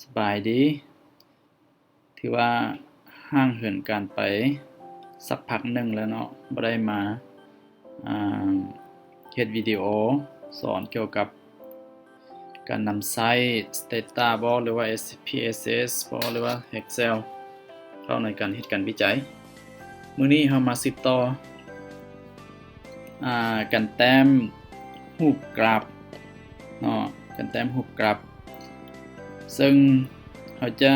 ສະບາຍດີ. ຖືວ່າຫ່າງເຫີນກັນໄປສັກພັກໜຶ່ງແລ້ວເນາະ, ບໍ່ໄດ້ມາ ອ່າ ເຮັດວິດີໂອສອນກ່ຽວກັບການນຳໃຊ້ Stata ບໍ ຫຼືວ່າ SPSS ບໍ ຫຼືວ່າ Excel ເຂົ້າໃນການເຮັດການວິໄຈ. ມື້ນີ້ເຮົາມາສືບຕໍ່ ອ່າ ການແຕ້ມຮູບກຣາຟເນາະ, ການແຕ້ມຮູບກຣາຟ ເຊິ່ງເຮົາຈະ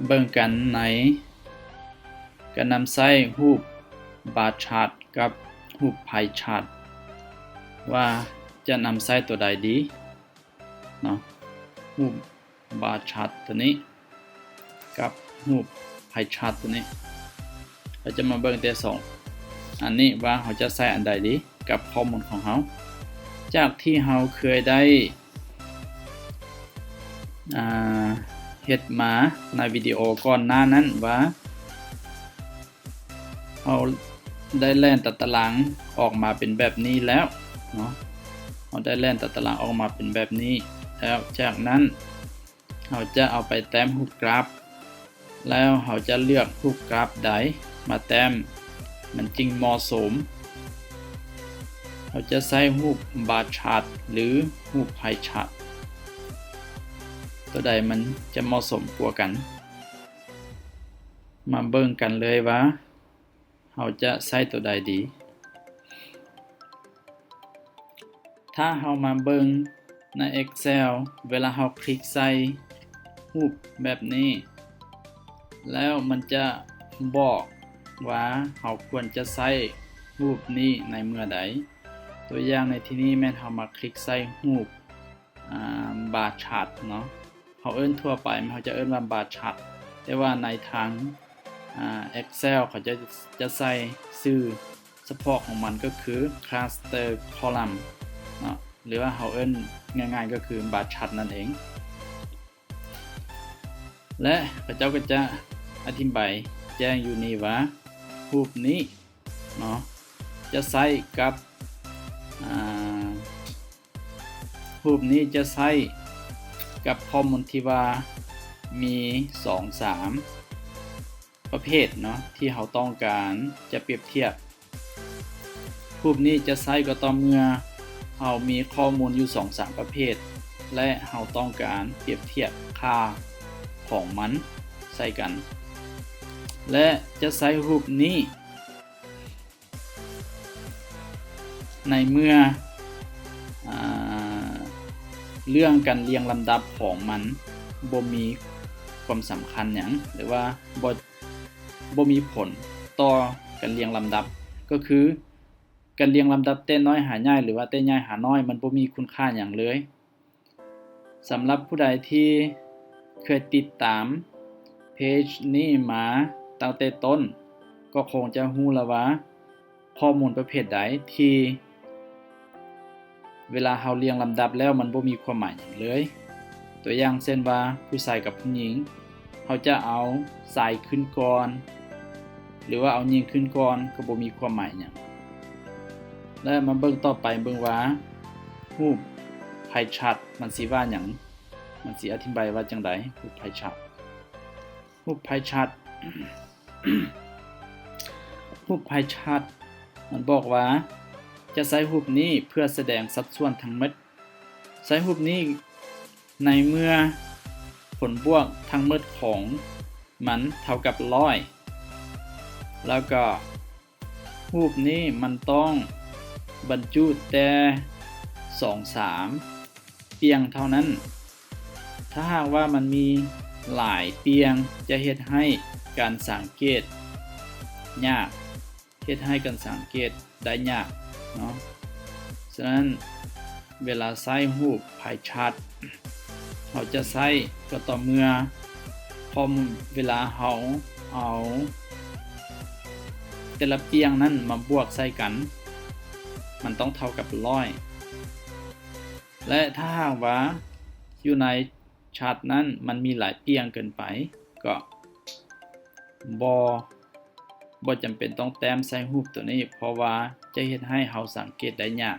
ເບິ່ງກັນໃນການນຳໃຊ້ຮູບ Bar Chart ກັບຮູບ Pie Chart ວ່າຈະນຳໃຊ້ຕົວໃດດີເນາະ, ຮູບ Bar Chart ຕົວນີ້ກັບຮູບ Pie Chart ຕົວນີ້. ເຮົາຈະມາເບິ່ງແຕ່ສອງອັນນີ້ວ່າເຮົາຈະໃຊ້ອັນໃດດີກັບຂໍ້ມູນຂອງເຮົາ. ຈາກທີ່ເຮົາເຄີຍໄດ້ ອ່າ ເຮັດມາໃນວິດີໂອກ່ອນໜ້ານັ້ນວ່າ ເຮົາໄດ້ແລ່ນຕາຕະລາງອອກມາເປັນແບບນີ້ແລ້ວເນາະ, ເຮົາໄດ້ແລ່ນຕາຕະລາງອອກມາເປັນແບບນີ້ແລ້ວ, ຈາກນັ້ນເຮົາຈະເອົາໄປແຕ້ມຮູບກຣາຟ ແລ້ວເຮົາຈະເລືອກຮູບກຣາຟໃດມາແຕ້ມ ມັນຈຶ່ງເໝາະສົມ. ເຮົາຈະໃຊ້ຮູບ Bar Chart ຫຼື ຮູບ Pie Chart ຕົວໃດມັນຈະເໝາະສົມກວ່າກັນ? ມາເບິ່ງກັນເລີຍວ່າເຮົາຈະໃຊ້ຕົວໃດດີ. ຖ້າເຮົາມາເບິ່ງໃນ Excel ເວລາເຮົາຄລິກໃສ່ຮູບແບບນີ້ ແລ້ວມັນຈະບອກວ່າເຮົາຄວນຈະໃຊ້ຮູບນີ້ໃນເມື່ອໃດ. ຕົວຢ່າງໃນທີ່ນີ້ແມ່ນເຮົາມາຄລິກໃສ່ຮູບ ອ່າ Bar Chart ເນາະ, ເຮົາເອີ້ນທົ່ວໄປ ເຮົາຈະເອີ້ນວ່າ Bar Chart ແຕ່ວ່າໃນທາງ ອ່າ Excel ເຂົາຈະ ຈະໃສ່ຊື່ສະເພາະຂອງມັນກໍຄື Cluster Column ເນາະ, ຫຼືວ່າເຮົາເອີ້ນງ່າຍໆກໍຄື Bar Chart ນັ້ນເອງ. ແລະ ເຂົາເຈົ້າກໍຈະອະທິບາຍແຈ້ງຢູ່ນີ້ວ່າ ຮູບນີ້ເນາະ ຈະໃຊ້ກັບ ອ່າ ຮູບນີ້ຈະໃຊ້ກັບຂໍ້ມູນທີ່ວ່າມີສອງສາມປະເພດເນາະ ທີ່ເຮົາຕ້ອງການຈະປຽບທຽບ. ຮູບນີ້ຈະໃຊ້ກໍຕໍ່ເມື່ອເຮົາມີຂໍ້ມູນຢູ່ສອງສາມປະເພດ ແລະ ເຮົາຕ້ອງການປຽບທຽບຄ່າຂອງມັນໃສ່ກັນ ແລະ ຈະໃຊ້ຮູບນີ້ ໃນເມື່ອ ອາ ເລື່ອງການລຽງລຳດັບຂອງມັນບໍ່ມີຄວາມສຳຄັນຫຍັງ ຫຼືວ່າບໍ່ ບໍ່ມີຜົນຕໍ່ການລຽງລຳດັບ, ກໍຄືການລຽງລຳດັບແຕ່ນ້ອຍຫາໃຫຍ່ ຫຼືວ່າແຕ່ໃຫຍ່ຫານ້ອຍ ມັນບໍ່ມີຄຸນຄ່າຫຍັງເລີຍ. ສຳລັບຜູ້ໃດທີ່ເຄີຍຕິດຕາມເພຈນີ້ມາຕັ້ງແຕ່ຕົ້ນ ກໍຄົງຈະຮູ້ແລ້ວວ່າ ຂໍ້ມູນປະເພດໃດທີ່ເວລາເຮົາລຽງລຳດັບແລ້ວມັນບໍ່ມີຄວາມໝາຍຫຍັງເລີຍ. ຕົວຢ່າງເຊັ່ນວ່າ ຜູ້ຊາຍກັບຜູ້ຍິງ, ເຮົາຈະເອົາຊາຍຂຶ້ນກ່ອນ ຫຼືວ່າເອົາຍິງຂຶ້ນກ່ອນ ກໍບໍ່ມີຄວາມໝາຍຫຍັງ. ແລະ ມາເບິ່ງຕໍ່ໄປເບິ່ງວ່າ ຮູບ Pie Chart ມັນຊິວ່າຫຍັງ? ມັນຊິອະທິບາຍວ່າຈັ່ງໃດ? ຮູບ Pie Chart ຮູບ Pie Chart ຮູບ Pie Chart ມັນບອກວ່າ ຈະໃຊ້ຮູບນີ້ເພື່ອສະແດງສັດສ່ວນທັງໝົດ. ໃຊ້ຮູບນີ້ໃນເມື່ອຜົນບວກທັງໝົດຂອງມັນເທົ່າກັບຮ້ອຍ ແລ້ວກໍ ຮູບນີ້ມັນຕ້ອງບັນຈຸແຕ່ສອງສາມປ່ຽງເທົ່ານັ້ນ. ຖ້າຫາກວ່າມັນມີຫຼາຍປ່ຽງ ຈະເຮັດໃຫ້ການສັງເກດຍາກ, ເຮັດໃຫ້ການສັງເກດໄດ້ຍາກເນາະ. ສະນັ້ນ ເວລາໃຊ້ຮູບ Pie Chart ເຮົາຈະໃຊ້ກໍຕໍ່ເມື່ອ ເພາະເວລາເຮົາເອົາແຕ່ລະປ່ຽງນັ້ນມາບວກໃສ່ກັນ ມັນຕ້ອງເທົ່າກັບຮ້ອຍ ແລະ ຖ້າຫາກວ່າຢູ່ໃນ Chart ນັ້ນມັນມີຫຼາຍປ່ຽງເກີນໄປ ກໍບໍ່ ບໍ່ຈຳເປັນຕ້ອງແຕ້ມໃສ່ຮູບໂຕນີ້ ເພາະວ່າຈະເຮັດໃຫ້ເຮົາສັງເກດໄດ້ຍາກ.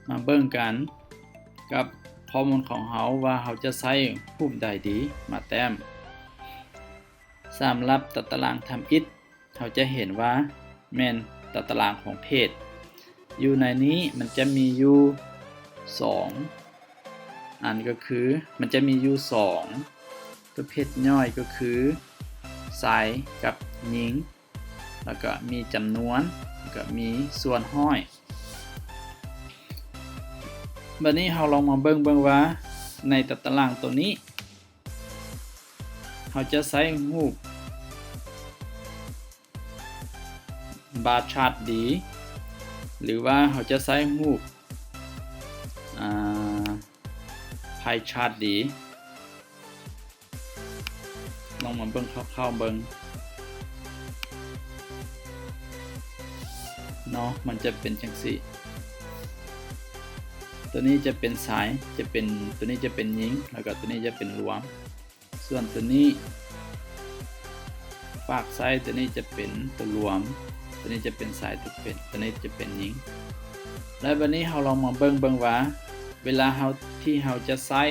ມາເບິ່ງກັນ ກັບຂໍ້ມູນຂອງເຮົາວ່າເຮົາຈະໃຊ້ຮູບໃດດີມາແຕ້ມ. ສຳລັບຕາຕະລາງທຳອິດ ເຮົາຈະເຫັນວ່າແມ່ນຕາຕະລາງຂອງເພດ. ຢູ່ໃນນີ້ມັນຈະມີຢູ່ສອງອັນ ກໍຄືມັນຈະມີຢູ່ສອງປະເພດຍ່ອຍ ກໍຄືຊາຍກັບຍິງ. ແລ້ວກະມີຈຳນວນ ແລ້ວກະມີສ່ວນຮ້ອຍ. ບາດນີ້ເຮົາລອງມາເບິ່ງເບິ່ງວ່າ ໃນຕາຕະລາງໂຕນີ້ ເຮົາຈະໃຊ້ຮູບບາຊາດດີ ຫຼືວ່າເຮົາຈະໃຊ້ຮູບ ອາ ພາຍຊາດດີ. ລອງມາເບິ່ງຄ່າວໆເບິ່ງເນາະ ມັນຈະເປັນຈັ່ງຊີ້. ໂຕນີ້ຈະເປັນຊາຍ ຈະເປັນ ໂຕນີ້ຈະເປັນຍິງ ແລ້ວກໍໂຕນີ້ຈະເປັນລວມ. ສ່ວນໂຕນີ້ ຟາກຊ້າຍ ໂຕນີ້ຈະເປັນໂຕລວມ ໂຕນີ້ຈະເປັນຊາຍ ໂຕເປັນ ໂຕນີ້ຈະເປັນຍິງ. ແລ້ວບາດນີ້ເຮົາລອງມາເບິ່ງເບິ່ງວ່າ ເວລາເຮົາ ທີ່ເຮົາຈະໃຊ້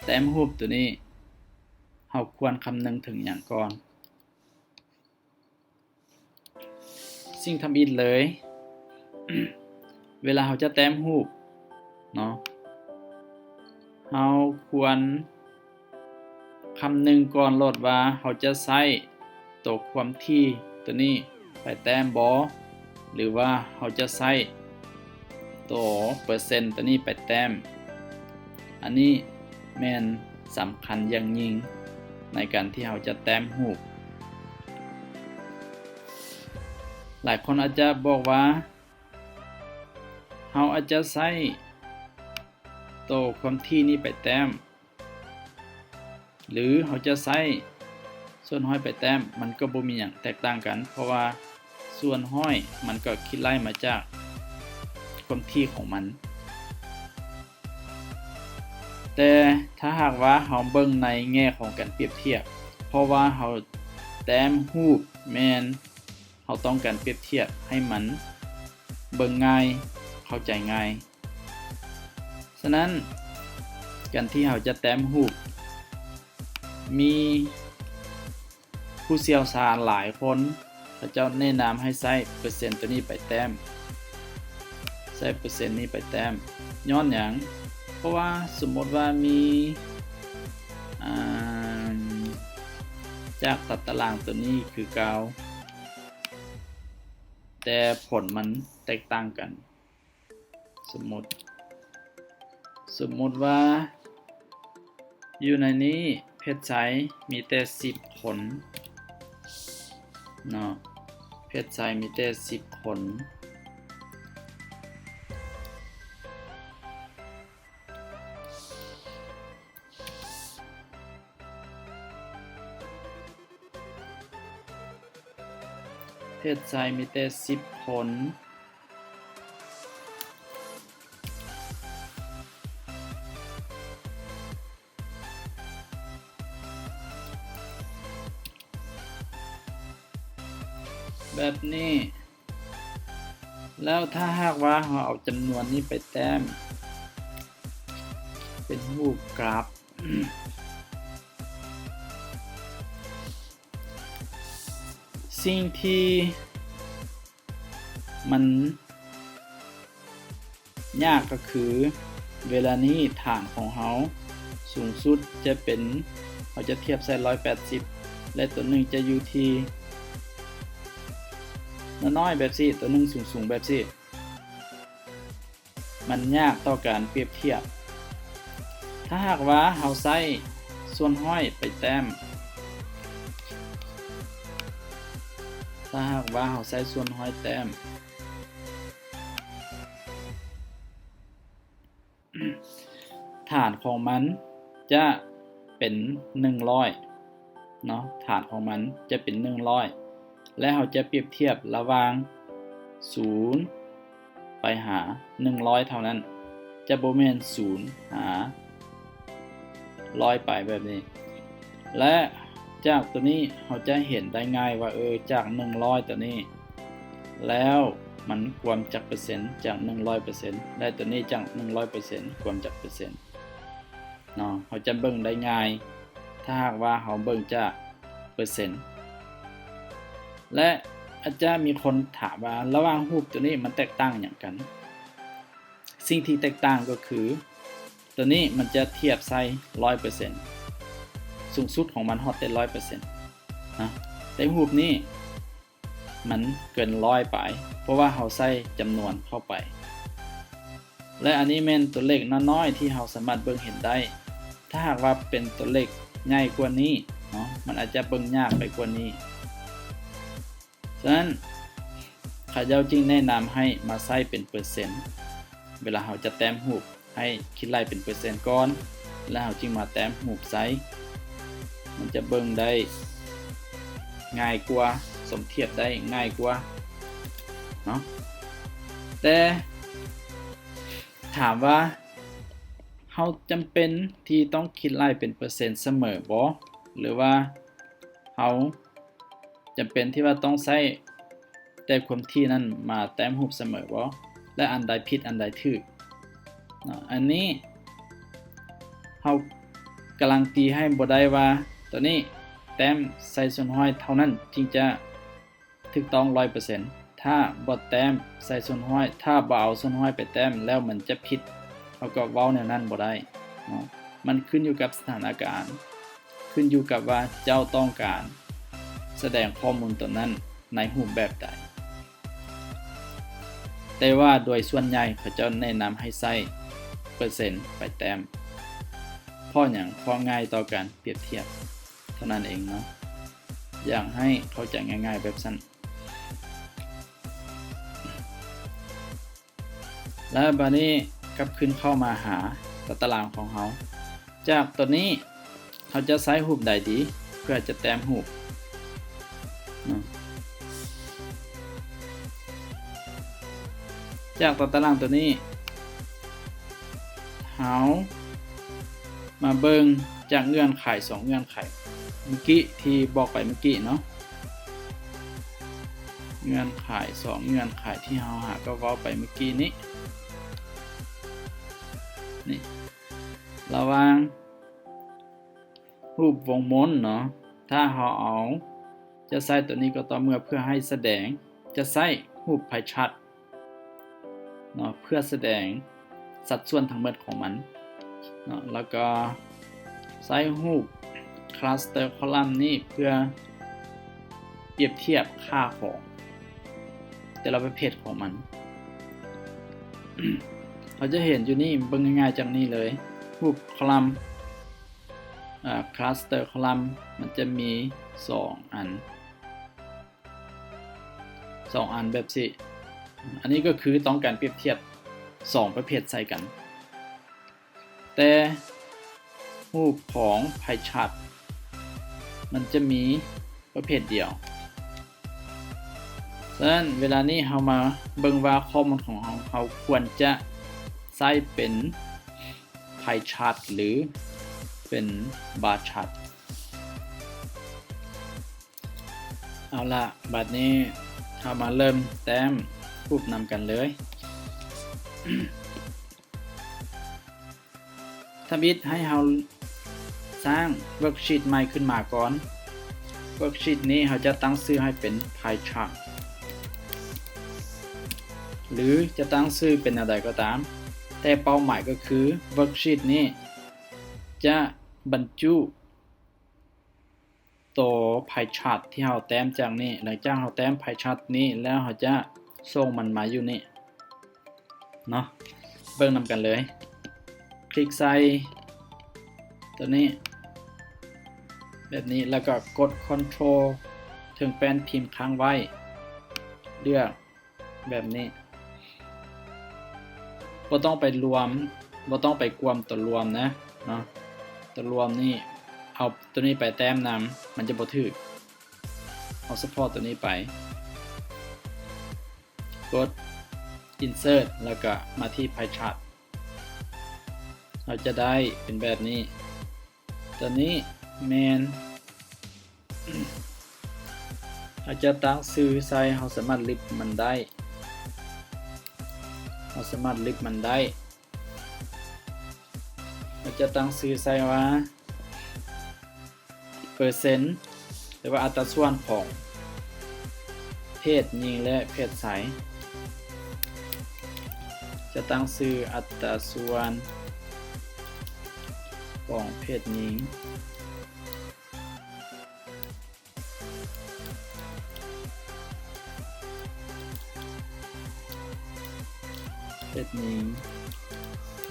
ແຕ້ມຮູບໂຕນີ້ ເຮົາຄວນຄຳນຶງເຖິງຫຍັງກ່ອນ? ສິ່ງທຳອິດເລີຍ ເວລາເຮົາຈະແຕ້ມຮູບເນາະ ເຮົາຄວນຄຳນຶງກ່ອນໂລດວ່າ ເຮົາຈະໃຊ້ໂຕຄວາມຖີ່ໂຕນີ້ໄປແຕ້ມບໍ່ ຫຼືວ່າເຮົາຈະໃຊ້ ໂຕເປີເຊັນໂຕນີ້ໄປແຕ້ມ. ອັນນີ້ແມ່ນສຳຄັນຢ່າງຍິ່ງໃນການທີ່ເຮົາຈະແຕ້ມຮູບ. ຫຼາຍຄົນອາດຈະບອກວ່າ ເຮົາອາດຈະໃຊ້ໂຕຄວາມຖີ່ນີ້ໄປແຕ້ມ ຫຼືເຮົາຈະໃຊ້ສ່ວນຮ້ອຍໄປແຕ້ມ ມັນກໍບໍ່ມີຫຍັງແຕກຕ່າງກັນ ເພາະວ່າສ່ວນຮ້ອຍມັນກໍຄິດໄລ່ມາຈາກຄວາມຖີ່ຂອງມັນ. ແຕ່ຖ້າຫາກວ່າເຮົາເບິ່ງໃນແງ່ຂອງການປຽບທຽບ ເພາະວ່າເຮົາແຕ້ມຮູບ ແມ່ນເຮົາຕ້ອງການປຽບທຽບໃຫ້ມັນເບິ່ງງ່າຍ ເຂົ້າໃຈງ່າຍ. ສະນັ້ນ ການທີ່ເຮົາຈະແຕ້ມຮູບ ມີຜູ້ຊ່ຽວຊານຫຼາຍຄົນ ເຂົາເຈົ້າແນະນຳໃຫ້ໃຊ້ເປີເຊັນໂຕນີ້ໄປແຕ້ມ ໃຊ້ເປີເຊັນນີ້ໄປແຕ້ມ. ຍ້ອນຫຍັງ? ເພາະວ່າສົມມຸດວ່າມີ ອ່າ ຈາກຕາຕະລາງໂຕນີ້ຄືເກົ່າ ແຕ່ຜົນມັນແຕກຕ່າງກັນ. ສົມມຸດ ສົມມຸດວ່າຢູ່ໃນນີ້ເພດຊາຍມີແຕ່ສິບຄົນເນາະ ເພດຊາຍມີແຕ່ສິບຄົນ. ເພດຊາຍມີແຕ່ສິບຄົນ. ແບບນີ້ ແລ້ວຖ້າຫາກວ່າເຮົາເອົາຈຳນວນນີ້ໄປແຕ້ມເປັນຮູບກຣາຟ ສິ່ງທີ່ມັນຍາກກໍຄື ເວລານີ້ຖານຂອງເຮົາສູງສຸດຈະເປັນ ເຮົາຈະທຽບໃສ່ຮ້ອຍແປດສິບ ແລະ ຕົວໜຶ່ງຈະຢູ່ທີ່ນ້ອຍໆແບບຊີ້ ຕົວໜຶ່ງສູງໆແບບຊີ້. ມັນຍາກຕໍ່ການປຽບທຽບ. ຖ້າຫາກວ່າເຮົາໃຊ້ສ່ວນຮ້ອຍໄປແຕ້ມ, ຖ້າຫາກວ່າເຮົາໃຊ້ສ່ວນຮ້ອຍແຕ້ມ, ຖານຂອງມັນຈະເປັນໜຶ່ງຮ້ອຍເນາະ, ຖານຂອງມັນຈະເປັນໜຶ່ງຮ້ອຍ ແລະ ເຮົາຈະປຽບທຽບລະຫວ່າງສູນໄປຫາໜຶ່ງຮ້ອຍເທົ່ານັ້ນ, ຈະບໍ່ແມ່ນສູນຫາຮ້ອຍໄປແບບນີ້. ແລະ ຈາກໂຕນີ້ເຮົາຈະເຫັນໄດ້ງ່າຍວ່າ ເອີ ຈາກໜຶ່ງຮ້ອຍໂຕນີ້ ແລ້ວມັນກວມຈັກເປີເຊັນຈາກໜຶ່ງຮ້ອຍເປີເຊັນ ແລະ ຕົວນີ້ຈາກໜຶ່ງຮ້ອຍເປີເຊັນກວມຈັກເປີເຊັນເນາະ. ເຮົາຈະເບິ່ງໄດ້ງ່າຍ ຖ້າຫາກວ່າເຮົາເບິ່ງຈາກເປີເຊັນ. ແລະ ອາດຈະມີຄົນຖາມວ່າ ລະຫວ່າງຮູບຕົວນີ້ມັນແຕກຕ່າງຫຍັງກັນ? ສິ່ງທີ່ແຕກຕ່າງກໍຄື ຕົວນີ້ມັນຈະທຽບໃສ່ຮ້ອຍເປີເຊັນ ສູງສຸດຂອງມັນຮອດໄດ້ຮ້ອຍເປີເຊັນນະ, ແຕ່ຮູບນີ້ມັນເກີນຮ້ອຍປາຍ ເພາະວ່າເຮົາໃສ່ຈຳນວນເຂົ້າໄປ. ແລະ ອັນນີ້ແມ່ນຕົວເລກນ້ອຍໆທີ່ເຮົາສາມາດເບິ່ງເຫັນໄດ້. ຖ້າຫາກວ່າເປັນຕົວເລກໃຫຍ່ກວ່ານີ້ເນາະ ມັນອາດຈະເບິ່ງຍາກໄປກວ່ານີ້. ສະນັ້ນ ເຂົາເຈົ້າຈຶ່ງແນະນຳໃຫ້ມາໃຊ້ເປັນເປີເຊັນ ເວລາເຮົາຈະແຕ້ມຮູບ ໃຫ້ຄິດໄລ່ເປັນເປີເຊັນກ່ອນ ແລ້ວເຮົາຈຶ່ງມາແຕ້ມຮູບໃສ່ ມັນຈະເບິ່ງໄດ້ງ່າຍກວ່າ ສົມທຽບໄດ້ງ່າຍກວ່າເນາະ. ແຕ່ຖາມວ່າ ເຮົາຈຳເປັນທີ່ຕ້ອງຄິດໄລ່ເປັນເປີເຊັນສະເໝີບໍ ຫຼືວ່າເຮົາຈຳເປັນທີ່ວ່າຕ້ອງໃຊ້ແຕ່ຄວາມຖີ່ນັ້ນມາແຕ້ມຮູບສະເໝີບໍ ແລະ ອັນໃດຜິດອັນໃດຖືກເນາະ? ອັນນີ້ເຮົາກາຣັນຕີໃຫ້ບໍ່ໄດ້ວ່າ ຕົວນີ້ແຕ້ມໃສ່ສ່ວນຮ້ອຍເທົ່ານັ້ນຈຶ່ງຈະ ຖືກຕ້ອງຮ້ອຍເປີເຊັນ. ຖ້າບໍ່ແຕ້ມໃສ່ສ່ວນຮ້ອຍ ຖ້າບໍ່ເອົາສ່ວນຮ້ອຍໄປແຕ້ມ ແລ້ວມັນຈະຜິດ ເຮົາກໍເວົ້າແນວນັ້ນບໍ່ໄດ້ເນາະ. ມັນຂຶ້ນຢູ່ກັບສະຖານະການ ຂຶ້ນຢູ່ກັບວ່າເຈົ້າຕ້ອງການສະແດງຂໍ້ມູນຕົວນັ້ນໃນຮູບແບບໃດ. ແຕ່ວ່າໂດຍສ່ວນໃຫຍ່ເຂົາເຈົ້າແນະນຳໃຫ້ໃຊ້ເປີເຊັນໄປແຕ້ມ. ເພາະຫຍັງ? ເພາະງ່າຍຕໍ່ການປຽບທຽບເທົ່ານັ້ນເອງເນາະ. ຢາກໃຫ້ເຂົ້າໃຈງ່າຍໆແບບຊັ້ນ. ແລ້ວບາດນີ້ກັບຄືນເຂົ້າມາຫາຕົວຕາລາງຂອງເຮົາ. ຈາກຕົວນີ້ເຮົາຈະໃຊ້ຮູບໃດດີເພື່ອຈະແຕ້ມຮູບເນາະ? ຈາກຕົວຕາລາງຕົວນີ້ ເຮົາມາເບິ່ງຈາກເງື່ອນໄຂສອງເງື່ອນໄຂເມື່ອກີ້ທີ່ບອກໄປເມື່ອກີ້ເນາະ. ເງື່ອນໄຂສອງເງື່ອນໄຂທີ່ເຮົາຫາກໍເວົ້າໄປເມື່ອກີ້ນີ້ ນີ້ ລະຫວ່າງຮູບວົງມົນເນາະ ຖ້າເຮົາເອົາ ຈະໃຊ້ຕົວນີ້ກໍຕໍ່ເມື່ອເພື່ອໃຫ້ສະແດງ ຈະໃຊ້ຮູບພາຍຊາດ ເນາະ ເພື່ອສະແດງສັດສ່ວນທັງໝົດຂອງມັນເນາະ ແລ້ວກໍໃຊ້ຮູບຄລັສເຕີຄໍລັມນີ້ເພື່ອປຽບທຽບຄ່າຂອງແຕ່ລະປະເພດຂອງມັນ. ເຮົາຈະເຫັນຢູ່ນີ້ ເບິ່ງງ່າຍໆຈາກນີ້ເລີຍ ຮູບຄໍລັມ ອາ ຄລັສເຕີຄໍລັມ ມັນຈະມີສອງອັນ ສອງອັນແບບຊີ້. ອັນນີ້ກໍຄືຕ້ອງການປຽບທຽບສອງປະເພດໃສ່ກັນ. ແຕ່ຮູບຂອງພາຍຊາດມັນຈະມີປະເພດດຽວ. ສະນັ້ນເວລານີ້ເຮົາມາເບິ່ງວ່າຂໍ້ມູນຂອງເຮົາ ເຮົາຄວນຈະໃຊ້ເປັນພາຍຊາດ ຫຼື ເປັນບາຊາດ. ເອົາລະ ບາດນີ້ເຮົາມາເລີ່ມແຕ້ມຮູບນຳກັນເລີຍ. ທຳອິດໃຫ້ເຮົາສ້າງເວີກຊີດໃໝ່ຂຶ້ນມາກ່ອນ. ເວີກຊີດນີ້ເຮົາຈະຕັ້ງຊື່ໃຫ້ເປັນພາຍຊາດ ຫຼື ຈະຕັ້ງຊື່ເປັນແນວໃດກໍຕາມ, ແຕ່ເປົ້າໝາຍກໍຄືເວີກຊີດນີ້ຈະບັນຈຸ ໂຕພາຍຊາດທີ່ເຮົາແຕ້ມຈາກນີ້. ຫຼັງຈາກເຮົາແຕ້ມພາຍຊາດນີ້ແລ້ວ ເຮົາຈະສົ່ງມັນມາຢູ່ນີ້ເນາະ. ເບິ່ງນຳກັນເລີຍ. ຄລິກໃສ່ຕົວນີ້ແບບນີ້ ແລ້ວກໍກົດຄອນໂທຣເທິງແປ້ນພິມຄ້າງໄວ້ ເລືອກ ແບບນີ້. ບໍ່ຕ້ອງໄປລວມ, ບໍ່ຕ້ອງໄປກວມຕົວລວມນະເນາະ. ຕົວລວມນີ້ ເອົາຕົວນີ້ໄປແຕ້ມນຳ ມັນຈະບໍ່ຖືກ. ເອົາສະເພາະຕົວນີ້ໄປ. ກົດອິນເສີດ ແລ້ວກະມາທີ່ພາຍຊາດ. ເຮົາຈະໄດ້ເປັນແບບນີ້. ຕົວນີ້ແມ່ນ ເຮົາຈະຕັ້ງຊື່ໃສ່ ເຮົາສາມາດລິບມັນໄດ້ ເຮົາສາມາດລິບມັນໄດ້ ເຮົາຈະຕັ້ງຊື່ໃສ່ວ່າ ເປີເຊັນ ຫຼືວ່າອັດຕາສ່ວນຂອງເພດຍິງ ແລະ ເພດຊາຍ ຈະຕັ້ງຊື່ອັດຕາສ່ວນຂອງເພດຍິງ ເພດຍິງ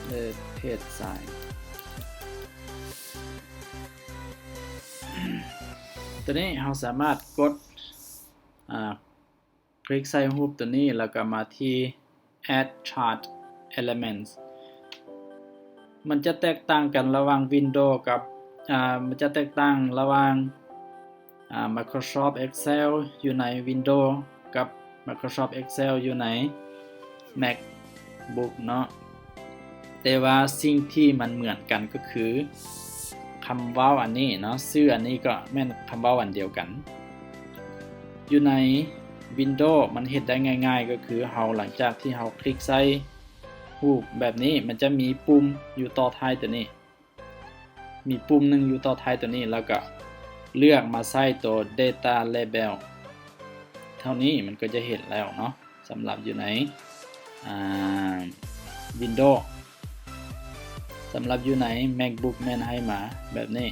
ແລະ ເພດຊາຍ. ຕົວນີ້ເຮົາສາມາດກົດ ອາ ຄລິກໃສ່ຮູບຕົວນີ້ ແລ້ວກໍມາທີ່ Add Chart Elements. ມັນຈະແຕກຕ່າງກັນລະຫວ່າງ Windows ກັບ ອາ ມັນຈະແຕກຕ່າງລະຫວ່າງ ອາ Microsoft Excel ຢູ່ໃນ Windows ກັບ Microsoft Excel ຢູ່ໃນ MacBook ເນາະ. ແຕ່ວ່າສິ່ງທີ່ມັນເໝືອນກັນກໍຄື ຄຳເວົ້າອັນນີ້ເນາະ ຊື່ອັນນີ້ກໍແມ່ນຄຳເວົ້າອັນດຽວກັນ. ຢູ່ໃນ Windows ມັນເຮັດໄດ້ງ່າຍໆ ກໍຄືເຮົາ ຫຼັງຈາກທີ່ເຮົາຄລິກໃສ່ຮູບແບບນີ້ ມັນຈະມີປຸ່ມຢູ່ຕໍ່ທ້າຍຕົວນີ້ ມີປຸ່ມໜຶ່ງຢູ່ຕໍ່ທ້າຍຕົວນີ້ ແລ້ວກໍເລືອກມາໃສ່ຕົວ Data Label ເທົ່ານີ້ ມັນກໍຈະເຫັນແລ້ວເນາະ. ສຳລັບຢູ່ໃນ ອາ Windows ສຳລັບຢູ່ໃນ MacBook ແມ່ນໃຫ້ມາແບບນີ້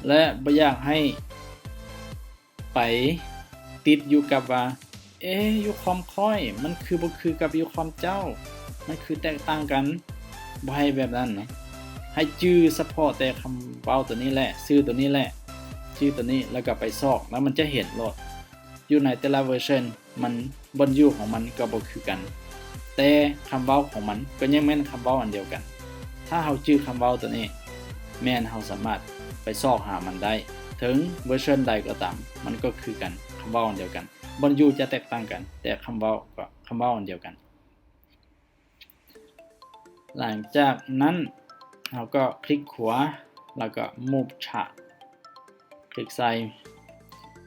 ແລະ ບໍ່ຢາກໃຫ້ໄປຕິດຢູ່ກັບວ່າ ເອ ຢູ່ຄອມຂ້ອຍມັນຄືບໍ່ຄືກັບຢູ່ຄອມເຈົ້າ ມັນຄືແຕກຕ່າງກັນ ບໍ່ໃຫ້ແບບນັ້ນນະ. ໃຫ້ຈື່ສະເພາະແຕ່ຄຳເວົ້າຕົວນີ້ແຫຼະ ຊື່ຕົວນີ້ແຫຼະ ຊື່ຕົວນີ້ ແລ້ວກໍໄປຊອກ ແລ້ວມັນຈະເຫັນໂລດ. ຢູ່ໃນແຕ່ລະເວີຊັນ ມັນ ບ່ອນຢູ່ຂອງມັນກໍບໍ່ຄືກັນ ແຕ່ຄຳເວົ້າຂອງມັນກໍຍັງແມ່ນຄຳເວົ້າອັນດຽວກັນ. ຖ້າເຮົາຈື່ຄຳເວົ້າຕົວນີ້ ແມ່ນເຮົາສາມາດໄປຊອກຫາມັນໄດ້ ເຖິງເວີຊັນໃດກໍຕາມ ມັນກໍຄືກັນ ຄຳເວົ້າອັນດຽວກັນ. ບ່ອນຢູ່ຈະແຕກຕ່າງກັນ ແຕ່ຄຳເວົ້າກໍຄຳເວົ້າອັນດຽວກັນ. ຫຼັງຈາກນັ້ນ ເຮົາກໍຄລິກຂວາ ແລ້ວກໍ Move Chart ຄລິກໃສ່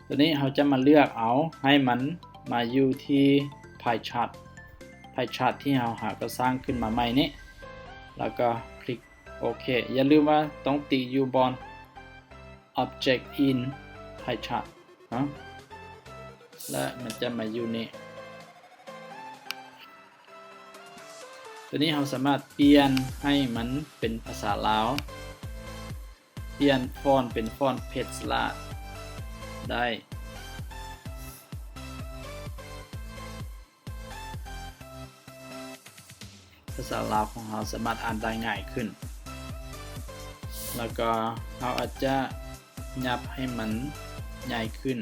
ຕົວນີ້ເຮົາຈະມາເລືອກເອົາໃຫ້ມັນມາຢູ່ທີ່ Pie Chart Pie Chart ທີ່ເຮົາຫາກໍສ້າງຂຶ້ນມາໃໝ່ນີ້ ແລ້ວກໍຄລິກໂອເຄ. ຢ່າລືມວ່າຕ້ອງຕິຢູ່ບ່ອນ Object in Pie Chart ເນາະ ແລະ ມັນຈະມາຢູ່ນີ້. ຕົວນີ້ເຮົາສາມາດປ່ຽນໃຫ້ມັນເປັນພາສາລາວ ປ່ຽນຟອນເປັນຟອນເພັດສະລາດໄດ້. ພາສາລາວຂອງເຮົາສາມາດອ່ານໄດ້ງ່າຍຂຶ້ນ ແລ້ວກໍເຮົາອາດຈະຫຍັບໃຫ້ມັນໃຫຍ່ຂຶ້ນ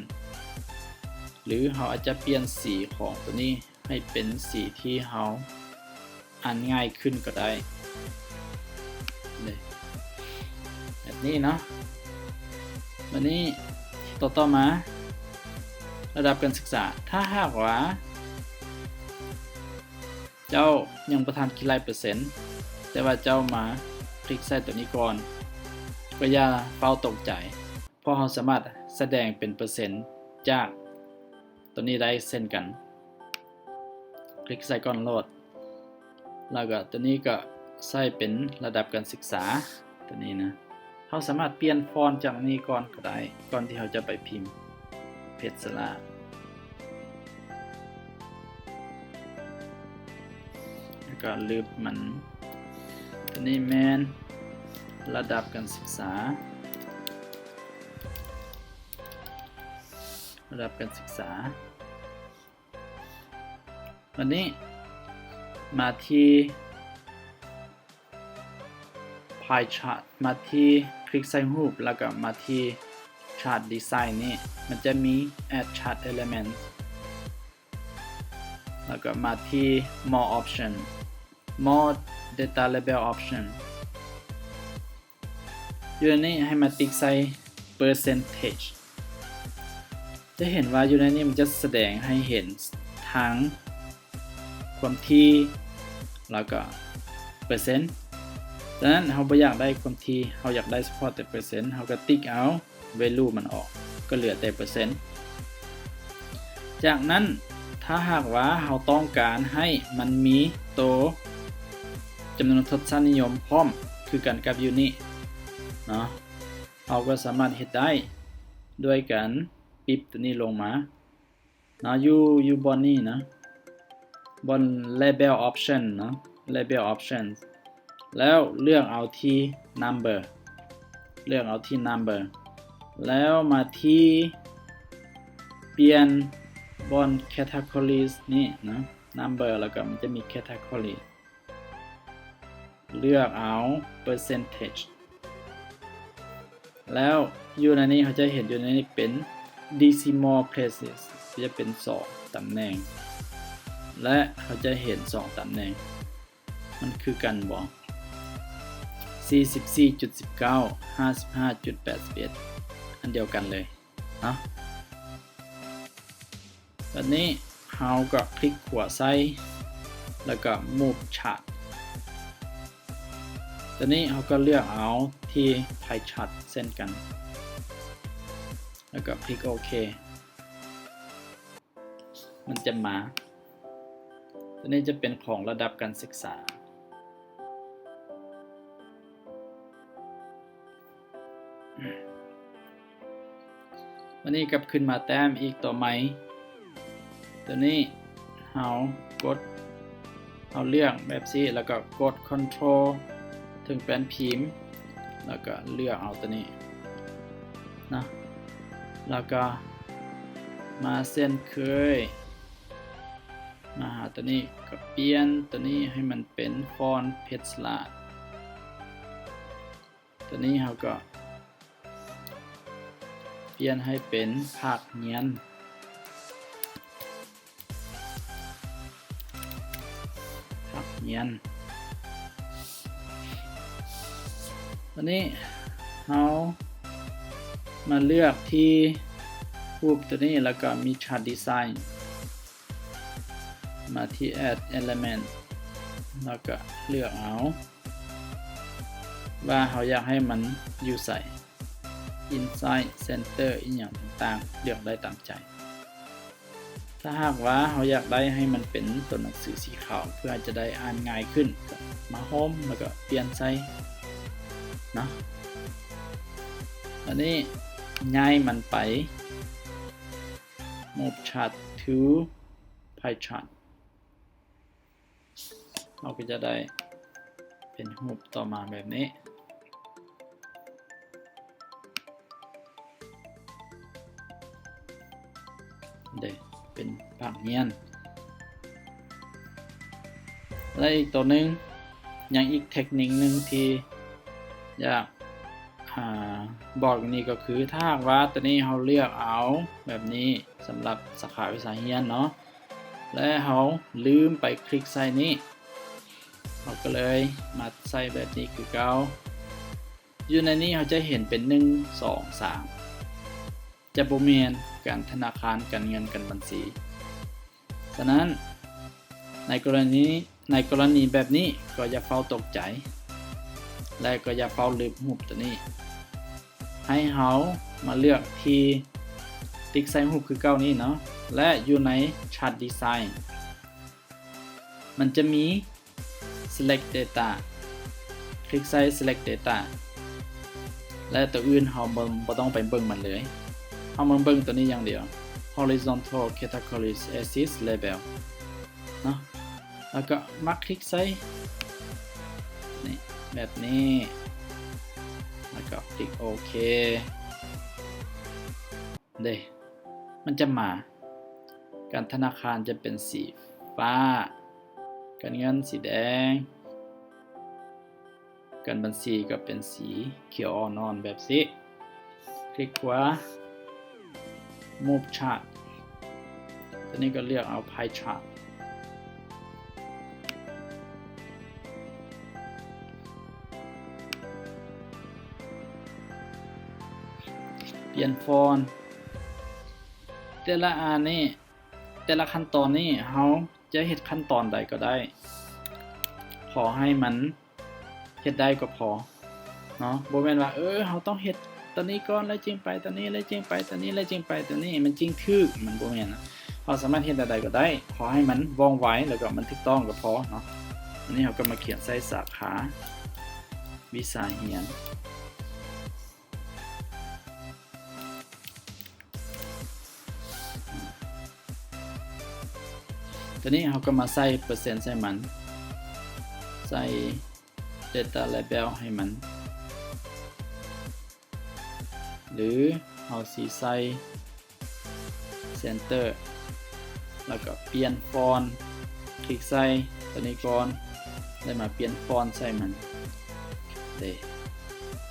ຫຼື ເຮົາອາດຈະປ່ຽນສີຂອງຕົວນີ້ໃຫ້ເປັນສີທີ່ເຮົາອ່ານງ່າຍຂຶ້ນກໍໄດ້ ແບບນີ້ເນາະ. ບັດນີ້ ຕໍ່ ຕໍ່ມາ ລະດັບການສຶກສາ. ຖ້າຫາກວ່າ ເຈົ້າຍັງບໍ່ທັນຄິດໄລ່ເປີເຊັນ ແຕ່ວ່າເຈົ້າມາຄລິກໃສ່ຕົວນີ້ກ່ອນ ກໍຢ່າຟ້າວຕົກໃຈ ເພາະເຮົາສາມາດສະແດງເປັນເປີເຊັນຈາກຕົວນີ້ໄດ້ເຊັ່ນກັນ. ຄລິກໃສ່ກ່ອນໂລດ ແລ້ວກໍຕົວນີ້ກໍໃສ່ເປັນລະດັບການສຶກສາ ຕົວນີ້ນະ. ເຮົາສາມາດປ່ຽນຟອນຈາກນີ້ກ່ອນກໍໄດ້ ກ່ອນທີ່ເຮົາຈະໄປພິມເພັດສະລາດ ແລ້ວກໍລຶບມັນ. ຕົວນີ້ແມ່ນລະດັບການສຶກສາ ລະດັບການສຶກສາ. ບັດນີ້ມາທີ່ Pie Chart ມາທີ່ ຄລິກໃສ່ຮູບ ແລ້ວກໍມາທີ່ Chart Design ນີ້ ມັນຈະມີ Add Chart Element ແລ້ວກໍມາທີ່ More Option More Data Label Option. ຢູ່ໃນນີ້ໃຫ້ມາຕິກໃສ່ Percentage. ຈະເຫັນວ່າຢູ່ໃນນີ້ມັນຈະສະແດງໃຫ້ເຫັນທັງຄວາມຖີ່ ແລ້ວກໍເປີເຊັນ. ສະນັ້ນເຮົາບໍ່ຢາກໄດ້ຄວາມຖີ່ ເຮົາຢາກໄດ້ສະເພາະແຕ່ເປີເຊັນ ເຮົາກໍຕິກເອົາ value ມັນອອກ ກໍເຫຼືອແຕ່ເປີເຊັນ. ຈາກນັ້ນ ຖ້າຫາກວ່າເຮົາຕ້ອງການໃຫ້ມັນມີໂຕຈຳນວນທົດສະນິຍົມພ້ອມຄືກັນກັບຢູ່ນີ້ເນາະ, ເຮົາກໍສາມາດເຮັດໄດ້ດ້ວຍການປິບຕົວນີ້ລົງມາເນາະ, ຢູ່ ຢູ່ບ່ອນນີ້ນະ, ບ່ອນ label option ເນາະ, label option ແລ້ວເລືອກເອົາທີ່ number ເລືອກເອົາທີ່ number ແລ້ວມາທີ່ປ່ຽນບ່ອນ categories ນີ້ນະ, number ແລ້ວກໍມັນຈະມີ category ເລືອກເອົາ percentage ແລ້ວຢູ່ໃນນີ້ເຮົາຈະເຫັນຢູ່ໃນນີ້ເປັນ decimal places ຈະເປັນສອງຕຳແໜ່ງ ແລະ ເຮົາຈະເຫັນສອງຕຳແໜ່ງ ມັນຄືກັນບໍ່? ສີ່ສິບສີ່ຈຸດສິບເກົ້າ ຫ້າສິບຫ້າຈຸດແປດສິບເອັດ ອັນດຽວກັນເລີຍເນາະ. ບັດນີ້ເຮົາກໍຄລິກຂວາໃສ່ ແລ້ວກໍ move chart ຕົວນີ້ເຮົາກໍເລືອກເອົາທີ່ pie chart ເຊັ່ນກັນ ແລ້ວກໍຄລິກໂອເຄ. ມັນຈະມາ ຕົວນີ້ຈະເປັນຂອງລະດັບການສຶກສາ. ວັນນີ້ກັບຄືນມາແຕ້ມອີກຕົວໃໝ່ ຕົວນີ້ເຮົາກົດ ເຮົາເລືອກແບບຊີ້ ແລ້ວກໍກົດ control ເທິງແປ້ນພິມ ແລ້ວກໍເລືອກເອົາຕົວນີ້ນະ ແລ້ວກໍມາເຊັ່ນເຄີຍ ມາຫາຕົວນີ້ ກໍປ່ຽນຕົວນີ້ໃຫ້ມັນເປັນຟອນເພັດສະຫຼາດ. ຕົວນີ້ເຮົາກໍປ່ຽນໃຫ້ເປັນພາກຮຽນ ພາກຮຽນ. ຕົວນີ້ເຮົາມາເລືອກທີ່ຮູບຕົວນີ້ ແລ້ວກໍມີ Chart Design ມາທີ່ Add Element ແລ້ວກໍເລືອກເອົາວ່າເຮົາຢາກໃຫ້ມັນຢູ່ໃສ Inside Center ອີ່ຫຍັງຕ່າງໆ ເລືອກໄດ້ຕາມໃຈ. ຖ້າຫາກວ່າເຮົາຢາກໄດ້ໃຫ້ມັນເປັນຕົວໜັງສືສີຂາວ ເພື່ອຈະໄດ້ອ່ານງ່າຍຂຶ້ນ ກໍມາ Home ແລ້ວກໍປ່ຽນໃສ່ເນາະ. ອັນນີ້ຍ້າຍມັນໄປ Move Chart to Pie Chart ເຮົາກໍຈະໄດ້ເປັນຮູບຕໍ່ມາແບບນີ້ ເດ້ ເປັນພາກຮຽນ. ແລະ ອີກຕົວໜຶ່ງ ຍັງອີກເທັກນິກໜຶ່ງທີ່ຢາກ ອາ ບອກນີ້ກໍຄື ຖ້າຫາກວ່າຕົວນີ້ເຮົາເລືອກເອົາແບບນີ້ ສຳລັບສາຂາວິຊາຮຽນເນາະ ແລະ ເຮົາລືມໄປຄລິກໃສ່ນີ້ ເຮົາກໍເລີຍມາໃສ່ແບບນີ້ຄືເກົ່າ. ຢູ່ໃນນີ້ເຮົາຈະເຫັນເປັນ ໜຶ່ງ ສອງ ສາມ ຈະບໍ່ແມ່ນການທະນາຄານ ການເງິນ ການບັນຊີ. ສະນັ້ນ ໃນກໍລະນີ ໃນກໍລະນີແບບນີ້ກໍຢ່າຟ້າວຕົກໃຈ ແລະ ກໍຢ່າຟ້າວລຶບຮູບຕົວນີ້. ໃຫ້ເຮົາມາເລືອກທີ່ ຕິກໃສ່ຮູບຄືເກົ່ານີ້ເນາະ ແລະ ຢູ່ໃນ Chart Design ມັນຈະມີ Select Data ຄລິກໃສ່ Select Data ແລະ ຕົວອື່ນເຮົາບໍ່ ບໍ່ຕ້ອງໄປເບິ່ງມັນເລີຍ. ເຮົາມາເບິ່ງຕົວນີ້ຢ່າງດຽວ Horizontal Categories Axis Label ເນາະ ແລ້ວກໍມາຄລິກໃສ່ນີ້ ແບບນີ້ ແລ້ວກໍຄລິກໂອເຄ ເດ້ ມັນຈະມາ ການທະນາຄານຈະເປັນສີຟ້າ ການເງິນສີແດງ ການບັນຊີກໍເປັນສີຂຽວອ່ອນໆ ແບບຊີ້. ຄລິກຂວາ Move Chart ຕົວນີ້ກໍເລືອກເອົາ Pie Chart. ປ່ຽນຟອນ ແຕ່ລະອັນນີ້ ແຕ່ລະຂັ້ນຕອນນີ້ ເຮົາຈະເຮັດຂັ້ນຕອນໃດກໍໄດ້ ຂໍໃຫ້ມັນເຮັດໄດ້ກໍພໍເນາະ. ບໍ່ແມ່ນວ່າ ເອີ ເຮົາຕ້ອງເຮັດ ໂຕນີ້ກ່ອນ ແລ້ວຈຶ່ງໄປໂຕນີ້ ແລ້ວຈຶ່ງໄປໂຕນີ້ ແລ້ວຈຶ່ງໄປໂຕນີ້ ມັນຈຶ່ງຖືກ. ມັນບໍ່ແມ່ນນະ. ເຮົາສາມາດເຮັດແນວໃດກໍໄດ້ ຂໍໃຫ້ມັນວ່ອງໄວ ແລ້ວກໍມັນຖືກຕ້ອງກໍພໍເນາະ. ອັນນີ້ເຮົາກໍມາຂຽນໃສ່ສາຂາວິຊາຮຽນ. ຕົວນີ້ເຮົາກໍມາໃສ່ເປີເຊັນໃສ່ມັນ ໃສ່ data label ໃຫ້ມັນ ຫຼືເຮົາຊິໃສ່ center ແລ້ວກໍປ່ຽນຟອນ ຄລິກໃສ່ຕົວນີ້ກ່ອນ ແລ້ວມາປ່ຽນຟອນໃສ່ມັນເດ້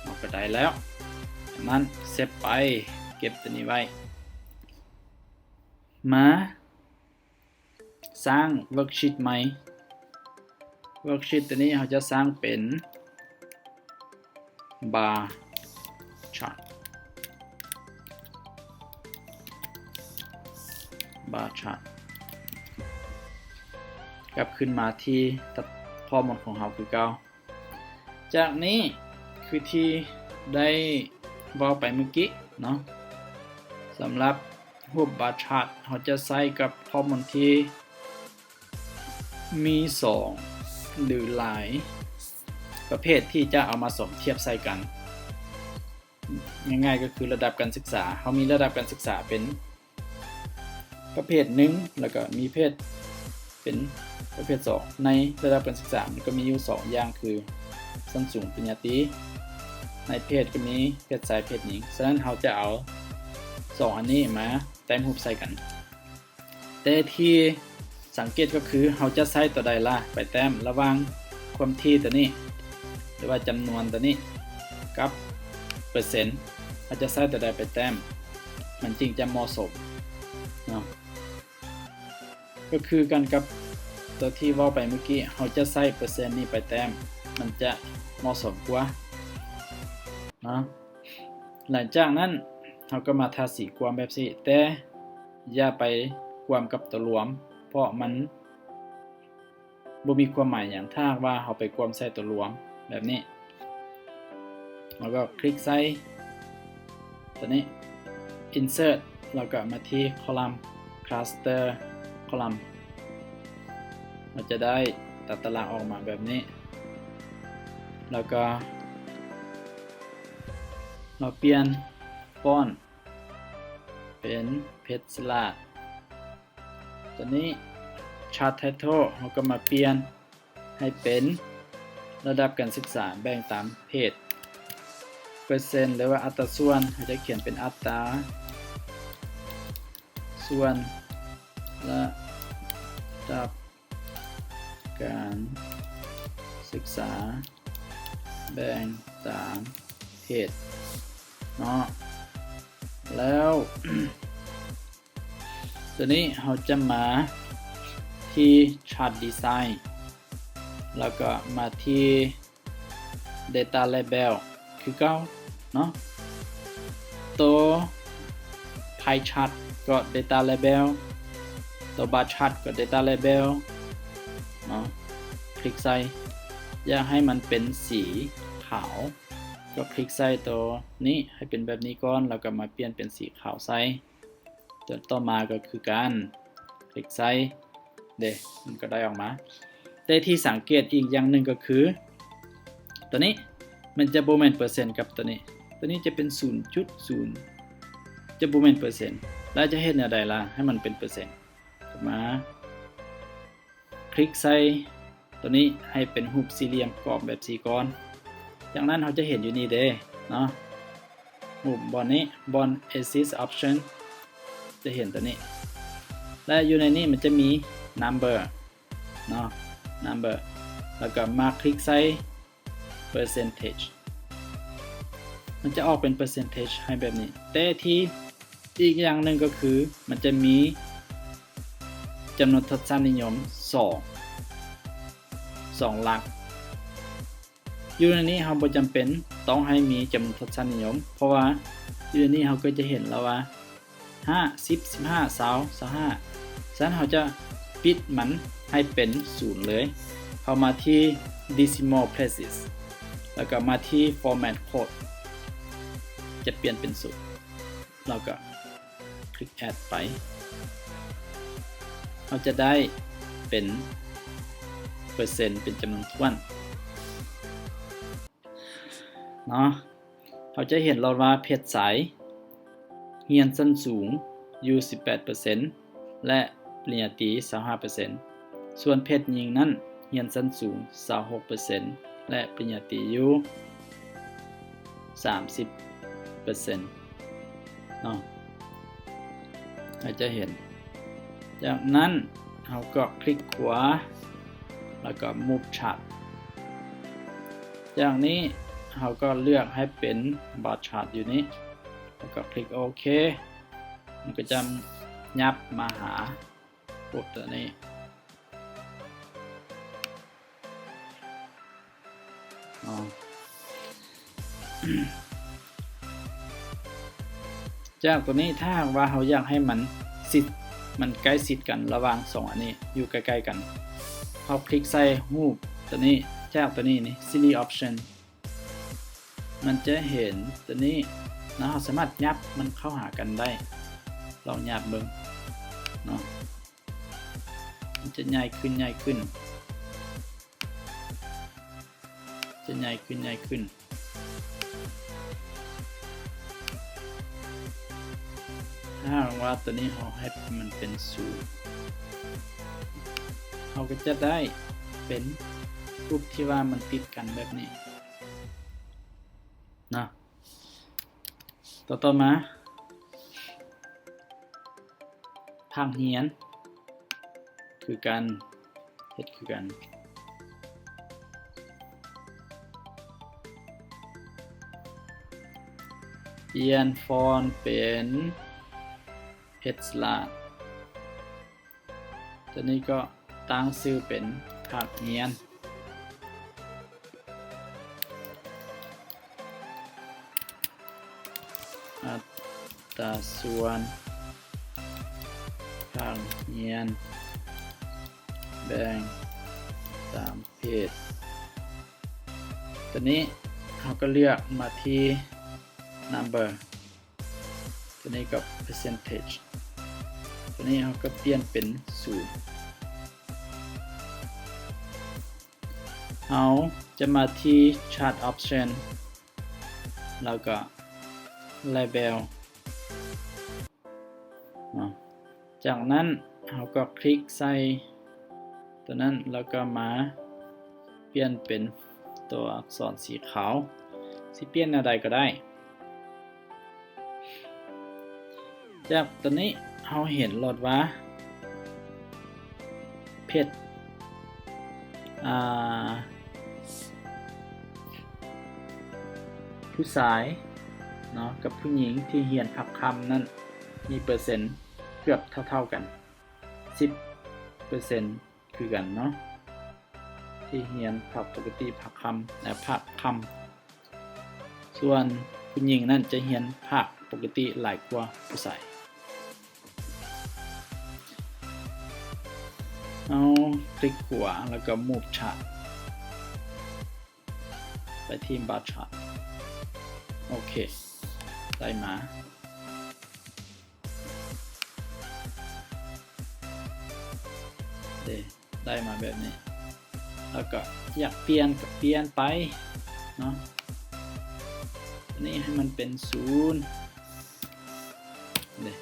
ເຮົາກໍໄດ້ແລ້ວ. ຈາກນັ້ນເຊບໄປ ເກັບຕົວນີ້ໄວ້ ມາ ສ້າງ worksheet ໃໝ່. Worksheet ຕົວນີ້ເຮົາຈະສ້າງເປັນ bar chart, bar chart. ກັບຄືນມາທີ່ຂໍ້ມູນຂອງເຮົາຄືເກົ່າ. ຈາກນີ້ຄືທີ່ໄດ້ເວົ້າໄປເມື່ອກີ້ເນາະ, ສຳລັບຮູບ bar chart ເຮົາຈະໃຊ້ກັບຂໍ້ມູນທີ່ມີສອງ ຫຼື ຫຼາຍປະເພດທີ່ຈະເອົາມາສົມທຽບໃສ່ກັນ. ງ່າຍໆກໍຄືລະດັບການສຶກສາ, ເຮົາມີລະດັບການສຶກສາເປັນ ປະເພດໜຶ່ງ ແລ້ວກໍມີເພດເປັນປະເພດສອງ. ໃນລະດັບການສຶກສາມັນກໍມີຢູ່ສອງຢ່າງ ຄືຊັ້ນສູງ ປະລິນຍາຕີ, ໃນເພດກໍມີເພດຊາຍເພດຍິງ. ສະນັ້ນເຮົາຈະເອົາສອງອັນນີ້ມາແຕ້ມຮູບໃສ່ກັນ. ແຕ່ທີ່ສັງເກດກໍຄືເຮົາຈະໃຊ້ຕົວໃດລະໄປແຕ້ມ ລະຫວ່າງຄວາມຖີ່ຕົວນີ້ ຫຼືວ່າຈຳນວນຕົວນີ້ ກັບເປີເຊັນ, ເຮົາຈະໃຊ້ຕົວໃດໄປແຕ້ມ ມັນຈຶ່ງຈະເໝາະສົມເນາະ. ກໍຄືກັນກັບຕົວທີ່ເວົ້າໄປເມື່ອກີ້, ເຮົາຈະໃຊ້ເປີເຊັນນີ້ໄປແຕ້ມ ມັນຈະເໝາະສົມກວ່າເນາະ. ຫຼັງຈາກນັ້ນເຮົາກໍມາທາສີກວມແບບນີ້, ແຕ່ຢ່າໄປກວມກັບຕົວລວມ ເພາະມັນ ບໍ່ມີຄວາມໝາຍຫຍັງ ຖ້າຫາກວ່າເຮົາໄປກວມໃສ່ຕົວລວມແບບນີ້. ແລ້ວກໍຄລິກໃສ່ຕົວນີ້ insert ແລ້ວກໍມາທີ່ column, cluster column ເຮົາຈະໄດ້ຕາຕະລາງອອກມາແບບນີ້. ແລ້ວກໍເຮົາປ່ຽນຟອນ ເປັນ Page Large. ຕົວນີ້ Chart Title ເຮົາກໍມາປ່ຽນໃຫ້ເປັນລະດັບການສຶກສາ ແບ່ງຕາມເພດ. ເປີເຊັນ ຫຼືວ່າອັດຕາສ່ວນ ເຮົາຈະຂຽນເປັນອັດຕາສ່ວນລະດັບການສຶກສາ ແບ່ງຕາມເພດເນາະ. ແລ້ວຕົວນີ້ເຮົາຈະມາທີ່ Chart Design ແລ້ວກໍມາທີ່ Data Label ຄືເກົ່າເນາະ. ໂຕ Pie Chart ກໍ Data Label, ໂຕ Bar Chart ກໍ Data Label ເນາະ. ຄລິກໃສ່, ຢາກໃຫ້ມັນເປັນສີຂາວ ກໍຄລິກໃສ່ໂຕນີ້ໃຫ້ເປັນແບບນີ້ກ່ອນ ແລ້ວກໍມາປ່ຽນເປັນສີຂາວໃສ່. ຕົວຕໍ່ມາກໍຄືກັນ ຄລິກໃສ່ເດ້ ມັນກໍໄດ້ອອກມາ. ແຕ່ທີ່ສັງເກດອີກຢ່າງໜຶ່ງກໍຄື ຕົວນີ້ມັນຈະບໍ່ແມ່ນເປີເຊັນກັບຕົວນີ້, ຕົວນີ້ຈະເປັນສູນຈຸດສູນ ຈະບໍ່ແມ່ນເປີເຊັນ. ແລ້ວຈະເຮັດແນວໃດລະໃຫ້ມັນເປັນເປີເຊັນ? ມາ ຄລິກໃສ່ຕົວນີ້ໃຫ້ເປັນຮູບສີ່ຫຼ່ຽມກອບແບບສີ່ກ້ອນ. ຈາກນັ້ນເຮົາຈະເຫັນຢູ່ນີ້ເດ້ເນາະ, ຮູບບ່ອນນີ້ ບ່ອນ Axis Option ຈະເຫັນຕົວນີ້ ແລະ ຢູ່ໃນນີ້ມັນຈະມີ Number ເນາະ, Number ແລ້ວກໍມາຄລິກໃສ່ Percentage ມັນຈະອອກເປັນ Percentage ໃຫ້ແບບນີ້. ແຕ່ທີ່ ອີກຢ່າງໜຶ່ງກໍຄືມັນຈະມີຈຳນວນທົດສານິຍົມສອງ ສອງຫຼັກ. ຢູ່ໃນນີ້ເຮົາບໍ່ຈຳເປັນຕ້ອງໃຫ້ມີຈຳນວນທົດສານິຍົມ ເພາະວ່າຢູ່ໃນນີ້ເຮົາກໍຈະເຫັນແລ້ວວ່າ ຫ້າ ສິບ ສິບຫ້າ ຊາວ ຊາວຫ້າ. ສະນັ້ນເຮົາຈະປິດມັນໃຫ້ເປັນສູນເລີຍ. ເຮົາມາທີ່ Decimal Places ແລ້ວກໍມາທີ່ Format Code. ຈະປ່ຽນເປັນສູນ ແລ້ວກໍຄລິກ add ໄປ ເຮົາຈະໄດ້ເປັນເປີເຊັນ ເປັນຈຳນວນຖ້ວນເນາະ. ເຮົາຈະເຫັນໂລດວ່າເພດຊາຍຮຽນຊັ້ນສູງຢູ່ສິບແປດເປີເຊັນ ແລະ ປະລິນຍາຕີຊາວຫ້າເປີເຊັນ ສ່ວນເພດຍິງນັ້ນຮຽນຊັ້ນສູງຊາວຫົກເປີເຊັນ ແລະ ປະລິນຍາຕີຢູ່ສາມສິບເປີເຊັນເນາະ ໃຫ້ຈະເຫັນ. ຈາກນັ້ນເຮົາກໍຄລິກຂວາ ແລ້ວກໍ move chart. ຈາກນີ້ເຮົາກໍເລືອກໃຫ້ເປັນ bar chart ຢູ່ນີ້ ແລ້ວກໍຄລິກໂອເຄ ມັນກໍຈະຫຍັບມາຫາພວກຕົວນີ້ເນາະ. ຈາກຕົວນີ້ ຖ້າຫາກວ່າເຮົາຢາກໃຫ້ມັນຊິດ ມັນໃກ້ຊິດກັນ ລະຫວ່າງສອງອັນນີ້ຢູ່ໃກ້ໆກັນ ເຮົາຄລິກໃສ່ຮູບຕົວນີ້ ຈາກຕົວນີ້ນີ້ three D option ມັນຈະເຫັນຕົວນີ້ເນາະ ເຮົາສາມາດຫຍັບມັນເຂົ້າຫາກັນໄດ້ ລອງຫຍັບເບິ່ງເນາະ ມັນຈະໃຫຍ່ຂຶ້ນ ໃຫຍ່ຂຶ້ນ ຈະໃຫຍ່ຂຶ້ນ ໃຫຍ່ຂຶ້ນ. ຖ້າຫາກວ່າຕົວນີ້ເຮົາໃຫ້ມັນເປັນສູນ ເຮົາກໍຈະໄດ້ເປັນຮູບທີ່ວ່າມັນຕິດກັນແບບນີ້ເນາະ. ຕໍ່ ຕໍ່ມາ ພາກຮຽນ ຄືກັນ ເຮັດຄືກັນ ປ່ຽນຟອນເປັນ Pixlr ຕົວນີ້ກໍຕັ້ງຊື່ເປັນພາກຮຽນ ອັດຕາສ່ວນພາກຮຽນແບ່ງຕາມເພດ. ຕົວນີ້ເຮົາກໍເລືອກມາທີ່ number ຕົວນີ້ກໍ percentage ຕົວນີ້ເຮົາກໍປ່ຽນເປັນສູນ. ເຮົາຈະມາທີ່ chart option ແລ້ວກໍ label ເນາະ. ຈາກນັ້ນເຮົາກໍຄລິກໃສ່ຕົວນັ້ນ ແລ້ວກໍມາປ່ຽນເປັນຕົວອັກສອນສີຂາວ ຊິປ່ຽນແນວໃດກໍໄດ້. ຈາກຕົວນີ້ເຮົາເຫັນໂລດວ່າເພດ ອ່າ ຜູ້ຊາຍເນາະ ກັບຜູ້ຍິງທີ່ຮຽນພາກຄ່ຳນັ້ນ ມີເປີເຊັນເກືອບເທົ່າໆກັນ ສິບເປີເຊັນຄືກັນເນາະ ທີ່ຮຽນພາກປົກກະຕິພາກຄ່ຳ ແລະ ພາກຄ່ຳ. ສ່ວນຜູ້ຍິງນັ້ນຈະຮຽນພາກປົກກະຕິຫຼາຍກວ່າຜູ້ຊາຍ. ເຮົາຄລິກຂວາ ແລ້ວກໍ move chart ໄປທີ່ bar chart. ໂອເຄ ໄດ້ມາ ເດ້ ໄດ້ມາແບບນີ້ ແລ້ວກໍຢາກປ່ຽນກໍປ່ຽນໄປເນາະ ອັນນີ້ໃຫ້ມັນເປັນສູນ ເດ້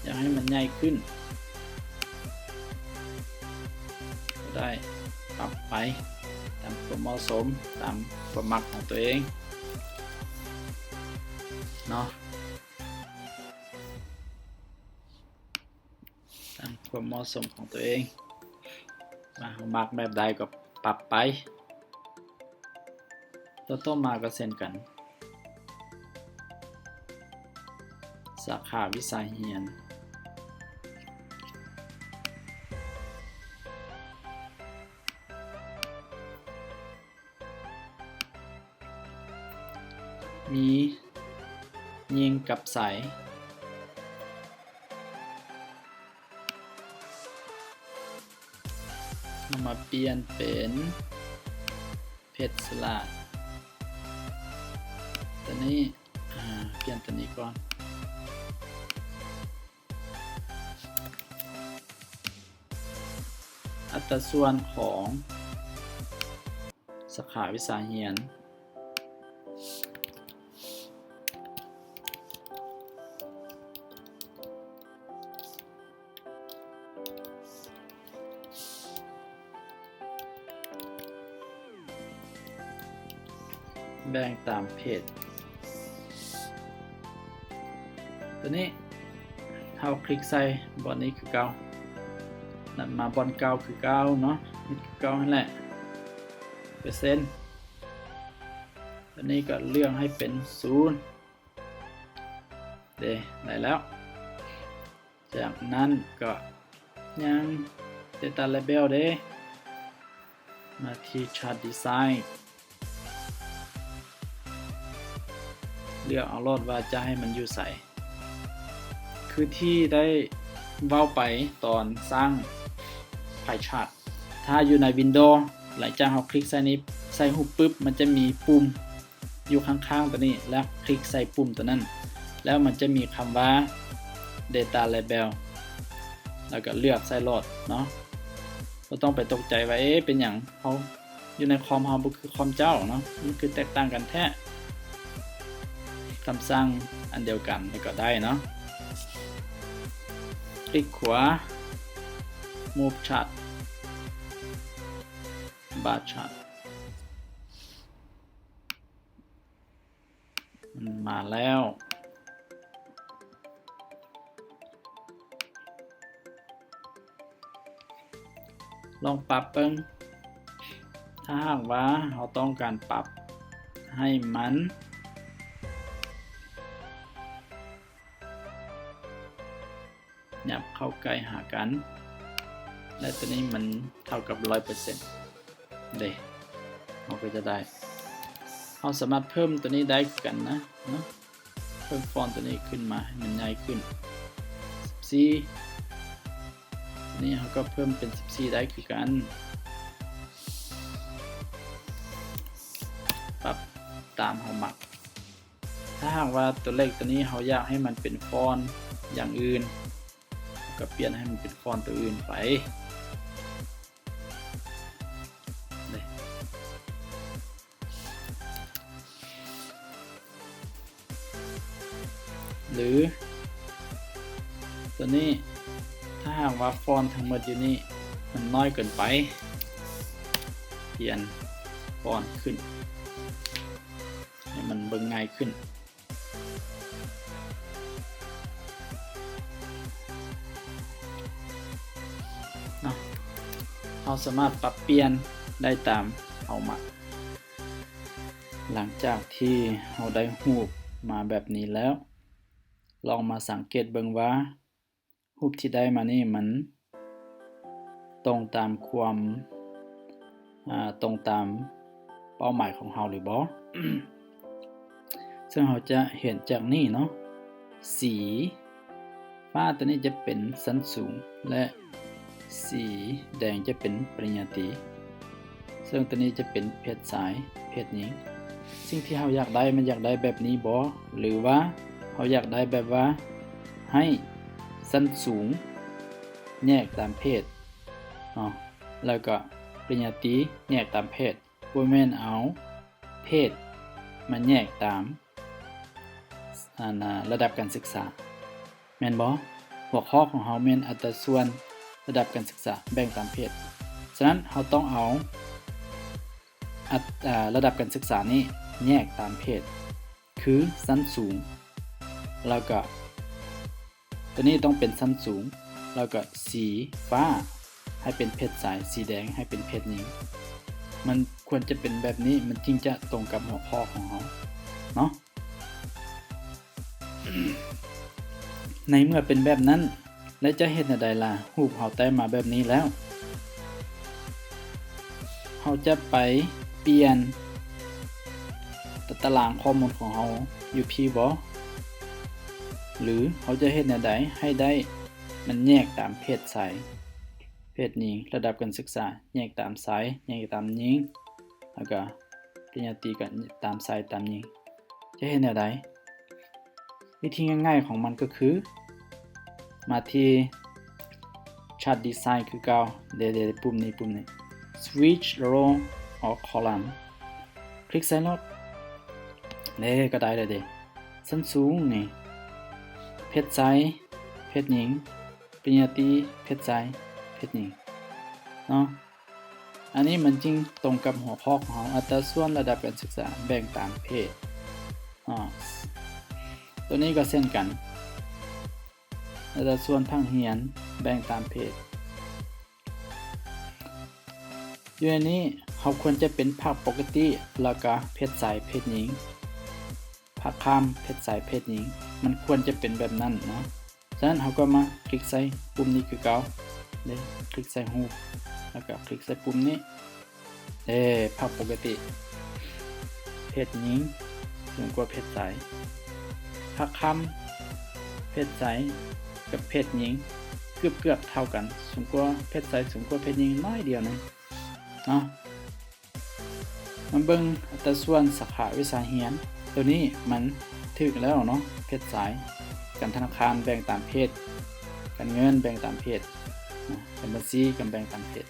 ຢາກໃຫ້ມັນໃຫຍ່ຂຶ້ນກໍໄດ້ ປັບໄປຕາມຄວາມເໝາະສົມ ຕາມຄວາມມັກຂອງຕົວເອງເນາະ. ຕາມຄວາມເໝາະສົມຂອງຕົວເອງ ວ່າເຮົາມັກແບບໃດກໍປັບໄປ. ຕໍ່ ຕໍ່ມາກໍເຊັ່ນກັນ ສາຂາວິຊາຮຽນ ມີຍິງກັບຊາຍ ເຮົາມາປ່ຽນເປັນເພດສະຫຼາດ ຕົວນີ້ ອ່າ ປ່ຽນຕົວນີ້ກ່ອນ. ອັດຕາສ່ວນຂອງສາຂາວິຊາຮຽນ ແບ່ງຕາມເພດ. ຕົວນີ້ເຮົາຄລິກໃສ່ບ່ອນນີ້ຄືເກົ່າ, ນຳມາບ່ອນເກົ່າຄືເກົ່າເນາະ, ເຮັດຄືເກົ່າຫັ້ນແຫຼະ, ເປີເຊັນ. ຕົວນີ້ກໍເລືອກໃຫ້ເປັນສູນ. ເດ້ ໄດ້ແລ້ວ. ຈາກນັ້ນກໍຍັງ Data Label ເດ້ ມາທີ່ Chart Design ເລືອກເອົາໂລດວ່າຈະໃຫ້ມັນຢູ່ໃສ ຄືທີ່ໄດ້ເວົ້າໄປຕອນສ້າງ Pie Chart. ຖ້າຢູ່ໃນ Windows ຫຼັງຈາກເຮົາຄລິກໃສ່ນີ້ ໃສ່ຮູບປຶບ ມັນຈະມີປຸ່ມຢູ່ຂ້າງໆຕົວນີ້ ແລ້ວຄລິກໃສ່ປຸ່ມຕົວນັ້ນ ແລ້ວມັນຈະມີຄຳວ່າ Data Label ແລ້ວກໍເລືອກໃສ່ໂລດເນາະ. ບໍ່ຕ້ອງໄປຕົກໃຈວ່າ ເອ ເປັນຫຍັງເຮົາ ຢູ່ໃນຄອມເຮົາບໍ່ຄືຄອມເຈົ້າເນາະ, ມັນຄືແຕກຕ່າງກັນແທ້. ຄຳສັ່ງອັນດຽວກັນນີ້ກໍໄດ້ເນາະ. ຄລິກຂວາ Move Chart Bar Chart ອືມ ມາແລ້ວ. ລອງປັບເບິ່ງ. ຖ້າຫາກວ່າເຮົາຕ້ອງການປັບໃຫ້ມັນຫຍັບເຂົ້າໃກ້ຫາກັນ ແລະ ຕົວນີ້ມັນເທົ່າກັບຮ້ອຍເປີເຊັນເດ້ ເຮົາກໍຈະໄດ້ ເຮົາສາມາດເພີ່ມຕົວນີ້ໄດ້ຄືກັນນະເນາະ. ເພີ່ມຟອນຕົວນີ້ຂຶ້ນມາໃຫ້ມັນໃຫຍ່ຂຶ້ນ ສິບສີ່ ຕົວນີ້ເຮົາກໍເພີ່ມເປັນສິບສີ່ໄດ້ຄືກັນ ປັບຕາມເຮົາມັກ. ຖ້າຫາກວ່າຕົວເລກຕົວນີ້ເຮົາຢາກໃຫ້ມັນເປັນຟອນຢ່າງອື່ນ ເຮົາກໍປ່ຽນໃຫ້ມັນເປັນຟອນຕົວອື່ນໄປ. ຫຼືຕົວນີ້ ຖ້າຫາກວ່າຟອນທັງໝົດຢູ່ນີ້ມັນນ້ອຍເກີນໄປ ປ່ຽນຟອນຂຶ້ນ ໃຫ້ມັນເບິ່ງງ່າຍຂຶ້ນ. ເນາະ ເຮົາສາມາດປັບປ່ຽນໄດ້ຕາມເຮົາມັກ. ຫຼັງຈາກທີ່ເຮົາໄດ້ຮູບມາແບບນີ້ແລ້ວ ລອງມາສັງເກດເບິ່ງວ່າ ຮູບທີ່ໄດ້ມານີ້ມັນຕົງຕາມຄວາມ ອາ ຕົງຕາມເປົ້າໝາຍຂອງເຮົາຫຼືບໍ່? ເຊິ່ງເຮົາຈະເຫັນຈາກນີ້ເນາະ ສີຟ້າຕົວນີ້ຈະເປັນຊັ້ນສູງ ແລະ ສີແດງຈະເປັນປະລິນຍາຕີ. ເຊິ່ງຕົວນີ້ຈະເປັນເພດຊາຍ ເພດຍິງ. ສິ່ງທີ່ເຮົາຢາກໄດ້ ມັນຢາກໄດ້ແບບນີ້ບໍ່ ຫຼືວ່າເຮົາຢາກໄດ້ແບບວ່າໃຫ້ຊັ້ນສູງແຍກຕາມເພດເນາະ ແລ້ວກໍປະລິນຍາຕີແຍກຕາມເພດ? ບໍ່ແມ່ນເອົາເພດມາແຍກຕາມ ອັນ ລະດັບການສຶກສາ ແມ່ນບໍ່? ຫົວຂໍ້ຂອງເຮົາແມ່ນອັດຕາສ່ວນລະດັບການສຶກສາແບ່ງຕາມເພດ. ສະນັ້ນເຮົາຕ້ອງເອົາ ອັດ ອາ ລະດັບການສຶກສານີ້ແຍກຕາມເພດ ຄືຊັ້ນສູງ ແລ້ວກະຕົວນີ້ຕ້ອງເປັນຊັ້ນສູງ ແລ້ວກະສີຟ້າໃຫ້ເປັນເພດຊາຍ, ສີແດງໃຫ້ເປັນເພດຍິງ. ມັນຄວນຈະເປັນແບບນີ້ ມັນຈຶ່ງຈະຕົງກັບຫົວຂໍ້ຂອງເຮົາເນາະ. ໃນເມື່ອເປັນແບບນັ້ນ ແລະ ຈະເຮັດແນວໃດລະ? ຮູບເຮົາໄດ້ມາແບບນີ້ແລ້ວ ເຮົາຈະໄປປ່ຽນຕາຕະລາງຂໍ້ມູນຂອງເຮົາຢູ່ພີ້ບໍ່? ຫຼື ເຮົາຈະເຮັດແນວໃດໃຫ້ໄດ້ ມັນແຍກຕາມເພດຊາຍ ເພດຍິງ, ລະດັບການສຶກສາແຍກຕາມຊາຍ ແຍກຕາມຍິງ ແລ້ວກະປະລິນຍາຕີກໍຕາມຊາຍຕາມຍິງ. ຈະເຮັດແນວໃດ? ວິທີງ່າຍໆຂອງມັນກໍຄື ມາທີ່ Chart Design ຄືເກົ່າ ເດ ເດ ປຸ່ມນີ້ ປຸ່ມນີ້ Switch Row or Column ຄລິກໃສ່ໂລດ ເດ ກໍໄດ້ແລ້ວເດ. ຊັ້ນສູງນີ້ ເພດຊາຍ ເພດຍິງ ປະລິນຍາຕີ ເພດຊາຍ ເພດຍິງເນາະ. ອັນນີ້ມັນຈຶ່ງຕົງກັບຫົວຂໍ້ຂອງເຮົາ ອັດຕາສ່ວນລະດັບການສຶກສາແບ່ງຕາມເພດເນາະ. ໂຕນີ້ກໍເຊັ່ນກັນ ອັດຕາສ່ວນພາກຮຽນແບ່ງຕາມເພດ. ຢູ່ໃນນີ້ເຮົາຄວນຈະເປັນພາກປົກກະຕິ ແລ້ວກະເພດຊາຍ ເພດຍິງ ພາກຂ້າມ ເພດຊາຍ ເພດຍິງ ມັນຄວນຈະເປັນແບບນັ້ນເນາະ. ສະນັ້ນເຮົາກໍມາຄລິກໃສ່ປຸ່ມນີ້ຄືເກົ່າເດ້ ຄລິກໃສ່ຮູບ ແລ້ວກໍຄລິກໃສ່ປຸ່ມນີ້ ເດ້ ພາກປົກກະຕິ ເພດຍິງສູງກວ່າເພດຊາຍ ພາກຂ້າມ ເພດຊາຍກັບເພດຍິງເກືອບໆເທົ່າກັນ ສູງກວ່າເພດຊາຍ ສູງກວ່າເພດຍິງໜ້ອຍດຽວໜຶ່ງເນາະ. ມາເບິ່ງອັດຕາສ່ວນສາຂາວິຊາຮຽນ ໂຕນີ້ມັນຖືກແລ້ວເນາະ ເພດຊາຍ ການທະນາຄານແບ່ງຕາມເພດ ການເງິນແບ່ງຕາມເພດ ການບັນຊີການແບ່ງຕາມເພດ.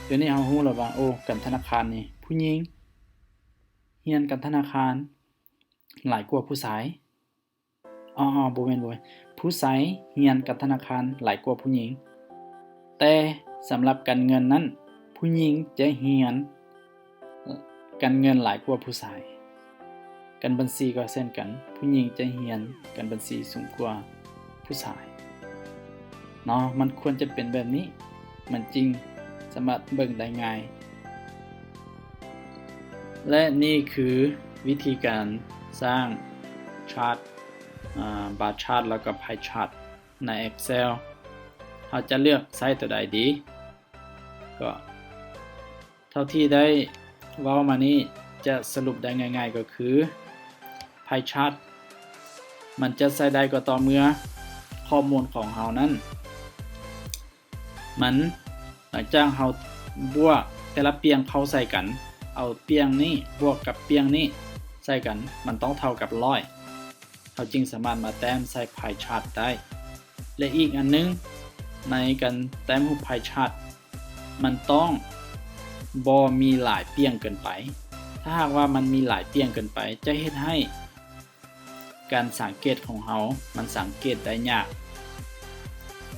ດຽວນີ້ເຮົາຮູ້ແລ້ວວ່າ ໂອ້ ການທະນາຄານນີ້ ຜູ້ຍິງຮຽນການທະນາຄານຫຼາຍກວ່າຜູ້ຊາຍ. ອໍໆ ບໍ່ແມ່ນ ບໍ່ແມ່ນ ຜູ້ຊາຍຮຽນການທະນາຄານຫຼາຍກວ່າຜູ້ຍິງ ແຕ່ສຳລັບການເງິນນັ້ນ ຜູ້ຍິງຈະຮຽນການເງິນຫຼາຍກວ່າຜູ້ຊາຍ. ການບັນຊີກໍເຊັ່ນກັນ ຜູ້ຍິງຈະຮຽນການບັນຊີສູງກວ່າຜູ້ຊາຍເນາະ. ມັນຄວນຈະເປັນແບບນີ້ ມັນຈຶ່ງສາມາດເບິ່ງໄດ້ງ່າຍ. ແລະ ນີ້ຄືວິທີການສ້າງຊາດ ອາ Bar Chart ແລ້ວກໍ Pie Chart ໃນ Excel ເຮົາຈະເລືອກໃຊ້ຕົວໃດດີ? ກໍເທົ່າທີ່ໄດ້ເວົ້າມານີ້ ຈະສະຫຼຸບໄດ້ງ່າຍໆກໍຄື Pie Chart ມັນຈະໃຊ້ໄດ້ກໍຕໍ່ເມື່ອຂໍ້ມູນຂອງເຮົານັ້ນ ມັນ ຫຼັງຈາກເຮົາບວກແຕ່ລະປ່ຽງເຂົ້າໃສ່ກັນ ເອົາປ່ຽງນີ້ບວກກັບປ່ຽງນີ້ໃສ່ກັນ ມັນຕ້ອງເທົ່າກັບຮ້ອຍ ເຮົາຈຶ່ງສາມາດມາແຕ້ມໃສ່ Pie Chart ໄດ້. ແລະ ອີກອັນໜຶ່ງ ໃນການແຕ້ມຮູບ Pie Chart ມັນຕ້ອງບໍ່ມີຫຼາຍປ່ຽງເກີນໄປ. ຖ້າຫາກວ່າມັນມີຫຼາຍປ່ຽງເກີນໄປ ຈະເຮັດໃຫ້ ການສັງເກດຂອງເຮົາມັນສັງເກດໄດ້ຍາກ.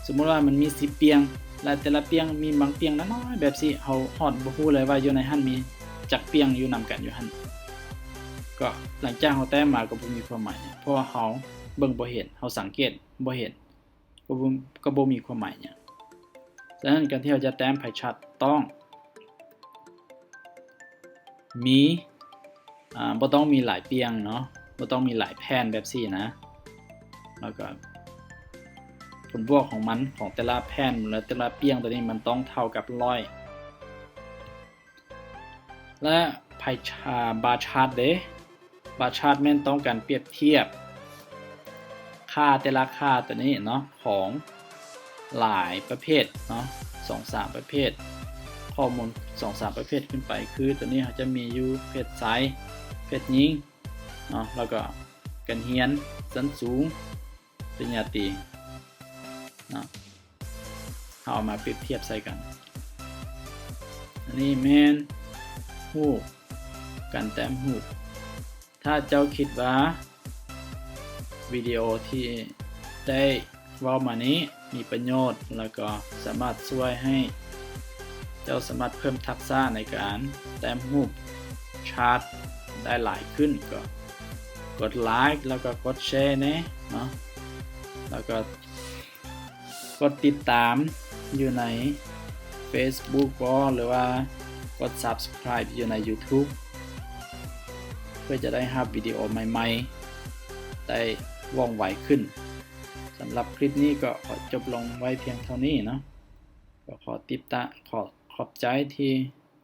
ສົມມຸດວ່າມັນມີສິບປ່ຽງ ແລະ ແຕ່ລະປ່ຽງມີບາງປ່ຽງນ້ອຍໆແບບຊີ້ ເຮົາຮອດບໍ່ຮູ້ເລີຍວ່າຢູ່ໃນຫັ້ນມີຈັກປ່ຽງຢູ່ນຳກັນຢູ່ຫັ້ນ. ກໍຫຼັງຈາກເຮົາແຕ້ມມາກໍບໍ່ມີຄວາມໝາຍຫຍັງ ເພາະວ່າເຮົາເບິ່ງບໍ່ເຫັນ ເຮົາສັງເກດບໍ່ເຫັນ ກໍບໍ່ ກໍບໍ່ມີຄວາມໝາຍຫຍັງ. ສະນັ້ນ ການທີ່ເຮົາຈະແຕ້ມ Pie Chart ຕ້ອງມີ ອາ ບໍ່ຕ້ອງມີຫຼາຍປ່ຽງເນາະ ບໍ່ຕ້ອງມີຫຼາຍແຜ່ນແບບຊີ້ນະ ແລ້ວກໍຜົນບວກຂອງມັນ ຂອງແຕ່ລະແຜ່ນ ແລະ ແຕ່ລະປ່ຽງໂຕນີ້ ມັນຕ້ອງເທົ່າກັບຮ້ອຍ. ແລະ Pie Chart Bar Chart ເດ້ Bar Chart ແມ່ນຕ້ອງການປຽບທຽບຄ່າແຕ່ລະຄ່າໂຕນີ້ເນາະ ຂອງຫຼາຍປະເພດເນາະ ສອງສາມປະເພດ ຂໍ້ມູນສອງສາມປະເພດຂຶ້ນໄປ ຄືໂຕນີ້ເຮົາຈະມີຢູ່ເພດຊາຍ ເພດຍິງເນາະ ແລ້ວກໍການຮຽນຊັ້ນສູງ ປະລິນຍາຕີເນາະ ເຮົາເອົາມາປຽບທຽບໃສ່ກັນ. ອັນນີ້ແມ່ນຮູບ ການແຕ້ມຮູບ. ຖ້າເຈົ້າຄິດວ່າວິດີໂອທີ່ໄດ້ເວົ້າມານີ້ມີປະໂຫຍດ ແລ້ວກໍສາມາດຊ່ວຍໃຫ້ເຈົ້າສາມາດເພີ່ມທັກສະໃນການແຕ້ມຮູບຊາດໄດ້ຫຼາຍຂຶ້ນ ກໍກົດໄລ ແລ້ວກໍກົດແຊແດ່ເນາະ ແລ້ວກໍ ກົດຕິດຕາມຢູ່ໃນ Facebook ບໍ ຫຼືວ່າກົດ Subscribe ຢູ່ໃນ YouTube ເພື່ອຈະໄດ້ຮັບວິດີໂອໃໝ່ໆໄດ້ວ່ອງໄວຂຶ້ນ. ສຳລັບຄລິບນີ້ກໍຂໍຈົບລົງໄວ້ພຽງເທົ່ານີ້ເນາະ. ກໍຂໍຕິດຕາມ ຂໍຂອບໃຈທີ່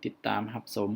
ຕິດຕາມຮັບຊົມ.